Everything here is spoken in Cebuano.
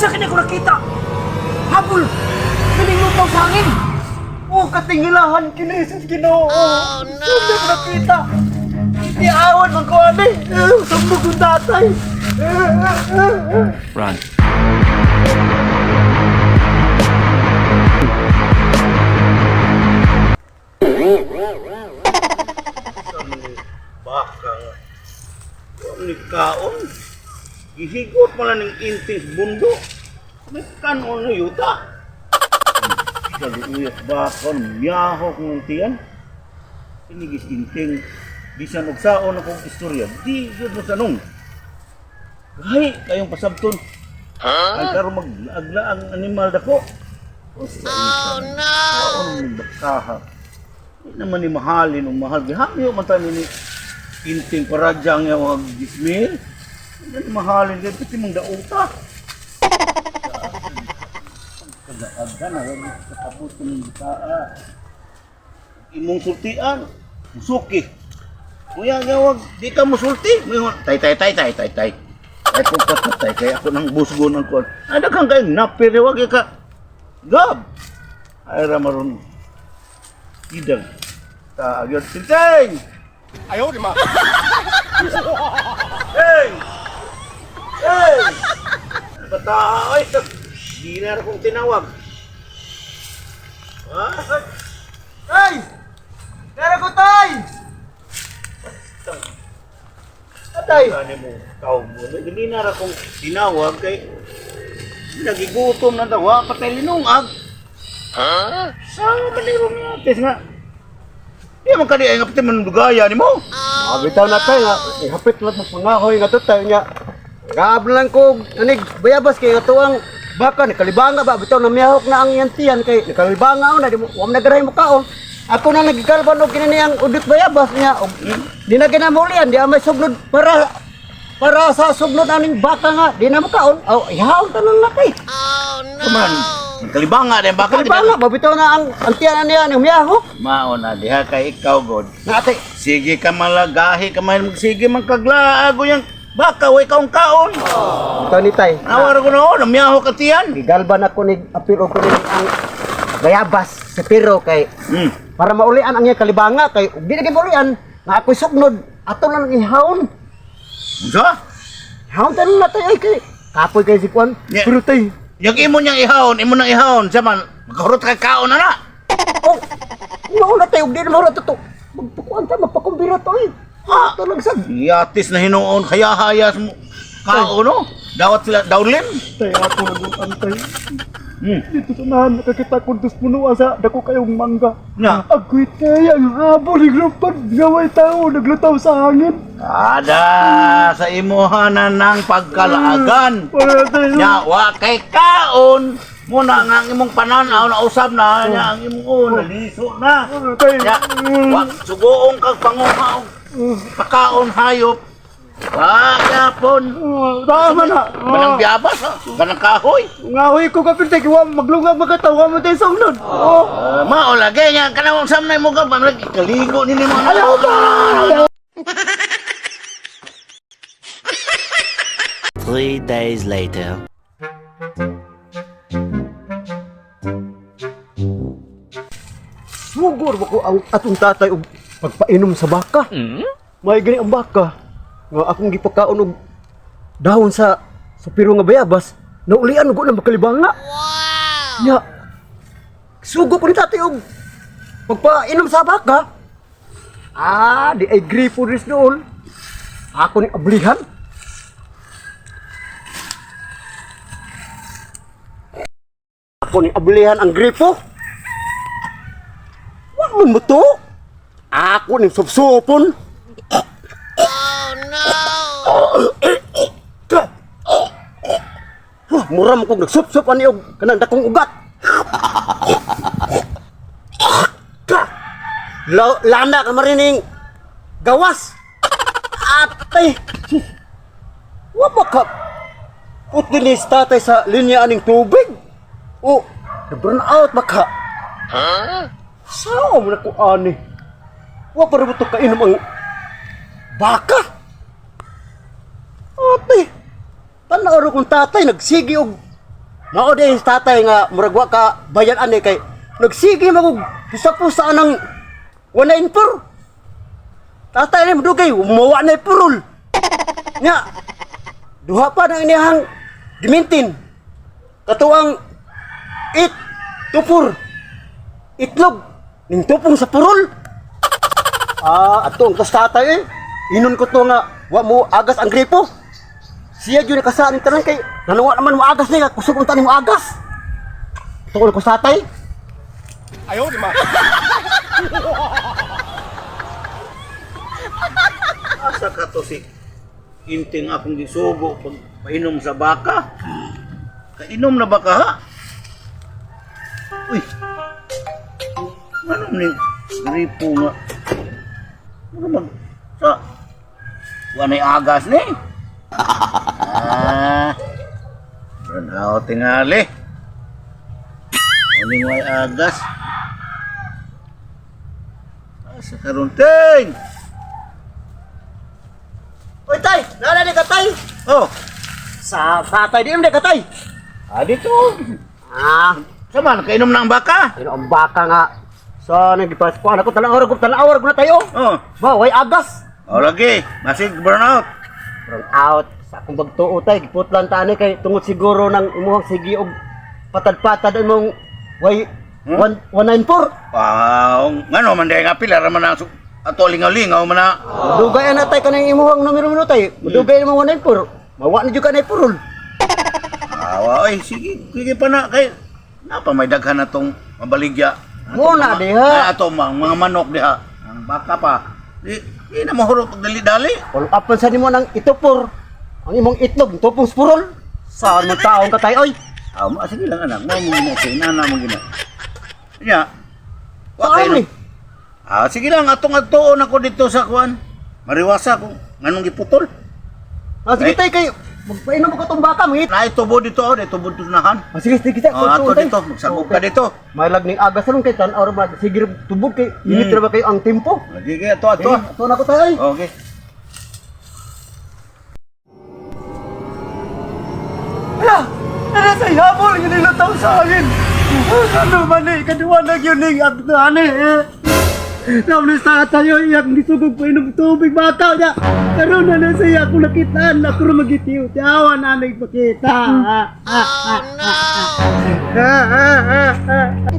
Unsa kini ko nakita? Habol! Kining lutaw sa hangin! Oh, katingilahan kini sa Ginoo. Oh, no. Hindi ko nakita. Itiawan man ko ani. Sambog kong tatay. Run. Baka nga. Wa ni kaon. Gihigot mo lang ng intis bundo. May kanon na yuta. Kaluuyat bakon, miyahok ng tiyan. Tinigis inting. Bisan og saon akong istorya, di gyud mo sanong. Ay, kayong pasabton. Ay, karon maglaagla ang animal dako. Oh, no! Kaon bakaha. Di naman ni mahalin o mahal. Gihapyo man tayo ni inting paradyang nga mga gismil. Hindi ni mahalin. Kaya piti mong dauta. Kagaag na. Kakabot ng bitaa. Imong sultian. Musuki. Kuya, gawag, di ka musulti. Muingon, tay, tay, tay, tay, tay, tay. Ay, kung katay, kaya ako nang busgon ang kuwan. Ay, daghang kayong napir, wag ka. Gab! Ay, ramaron. Idang. Ta, agad, Tinteng! Ayaw, di ma. Hey! Hey! Bata, ay, di na akong tinawag. Ha? Tay! Dara ko, tay! Atay! Ano mo, tawag mo. Hindi na akong tinawag kay nagigutom na daw, ha? Patay linungag. Ha? Sa balirong natin nga. Di man kadi ay nga pati manugaya ni mo. Ah, bitaw na tay nga. Ihapit lang mo pangahoy nga to tay nga. Gaab na lang ko anig bayabas kay ato ang baka nakalibanga ba bitaw na miyahok na ang iyang tiyan kay nakalibanga na di mo wa man nagaray mo kaon. Ako na nagikalban og kini niyang udot bayabas niya og di na ginamulian di amay sugnod para para sa sugnod aning baka nga di na mo kaon. Aw ihaon tanan na kay. Kuman, kalibanga din baka. Kalibanga ba bitaw na ang tiyan niya ang miyahok. Mao na diha kay ikaw god. Na ate Sige ka malagahi ka man sige man kaglaag yang baka way kaong kaon. bitaw ni tay. Nawar ko na oh, namiyaho ka tiyan. Gigalban ako ni apil og kunin ang bayabas sa pero kay para maulian ang iyang kalibanga kay ug di na gyud maulian nga ako'y sugnod ato lang ang ihawon. Unsa? Ihawon tanan na tay ay kay kapoy kay si Kwan. Yeah. Pero tay, Yang imo niyang ihawon, imo nang ihawon, siya man makahurot ka kaon na na. oh, mao na tay ug di na mahurot to. Magpakuan ta magpakumbira to ay. Ato lang sad. Yatis na hinuon kaya hayas mo kaon no. Dawat sila dawlim. Tay, ako nagutan tay. Hmm. Dito sa nahan, nakakita ko dos puno sa dako kayong mangga. Na. Agoy tay, ang habo naglupad, gaway tao, naglutaw sa hangin. Ada sa imuha na ng pagkalaagan. Wala tay. Nya wa kay kaon muna nga ang imong pananaw na usab na nya ang imong oh, naliso na. Tay. Nya wa sugoong kag panguha og pakaon hayop. Wa yapon. Tama na. Manang biyabas ha. Kanang kahoy. Ngahoy ko kapil tay, kiwa maglungag magkatawa mo tay sunod. Oh. Mao lagi nya kanang usab na imo ka lagi kaligo ni nimo. Ayaw ba? 3 days later. Sugor ba ko ang atong tatay og pagpainom sa baka. May gani ang baka nga akong gipakaon og dahon sa piro nga bayabas naulian og na makalibanga. Wow. Nya sugo ko ni tatay og pagpainom sa baka. Ah, di ay gripo ris doon. Ako ni ablihan. Ako ni ablihan ang gripo. Wa man mo to. Ako ning supsupon. Oh no. Mura mo kong nagsupsup ani og kanang dakong ugat. Lana ka marining gawas. Atay. Wa ba ka putinis tatay sa linya aning tubig? O, nag-burn out ba ka? Sao mo na ko ani? Wa pa rin to kainom ang baka. Ate, tanaw ra kong tatay nagsigi og Mao di tatay nga murag wa ka bayan ani kay nagsige magug pusa-pusa anang 194. Tatay ni madugay mawa na purol. Nya duha pa nang inihang gimintin. Katuang 8 to 4. Itlog ning tupong sa purol. Ah, ato ang tatay eh. Inon ko to nga wa mo agas ang gripo. Siya jud nakasaan tanan kay nanuwa naman mo agas niya kusog unta nimo agas. Tuol ko sa tatay. Asa ka to si Inting akong gisugo pag painom sa baka? Kainom na baka ha? Uy! Ano ni gripo nga? Ano man? Sa? Wanay agas ni? Ah, burn out tingali. Ano way agas? Asa karon ting? Oy tay, nana ni katay. Oh, Sa tatay di mo katay. ah, dito. Ah, Sama, nakainom na ang baka. ano ang baka nga. Sa nagipas ko anak ko tan-awar ko tan-awar ko na tayo. Oh, Ba, way agas. oh lagi. Masig burnout. Run out sa akong bagtuo tay giputlan ta ani kay tungod siguro ng imuhang sige og patad-patad imong way 194. Wow, ngano man dahil nga pila raman ang ato lingaw-lingaw man na. Madugay na tay kanang imuhang numero tay. Madugay naman 194. Mawa na jud ka na purol. Awa, ay, sige, sige pa na kay napa may daghan na tong mabaligya. Ato Mo na diha. Ay, ato mga manok diha. Ang baka pa. Di, di na mahurot pag dali-dali. Follow up sa nimo ng itupor. Ang imong itlog tupong sa purol. Saan man taong ka tay oy? Ah, sige lang anak, mo mo gina sa inana mo gina. Nya. Wa Saan kayo. ni? Ah, sige lang atong adtuon ako dito sa kuan. Mariwasa kung nganong giputol. Ah, sige tay kay magpainom ko tong baka mangit. Naay tubo dito, oh, dito tubo nahan. Ah, sige sige tay. Oh, ato dito, magsagop ka dito. Malag ning agas ron kay tan-aw ra ba sige tubog kay init ra ba kayo ang tempo. Sige, ato ato. Ato ato na ko tay. Okay. Ala! Nana sa habol nga nilutaw sa hangin! Ano man eh, kaduwa na yun eh, agdaan eh. Namni sa tayo, iyak gisugog pa inom tubig bata niya. Karon na na siya ako nakitaan, ako ra magitiw. Tawa na nagpakita. Oh no!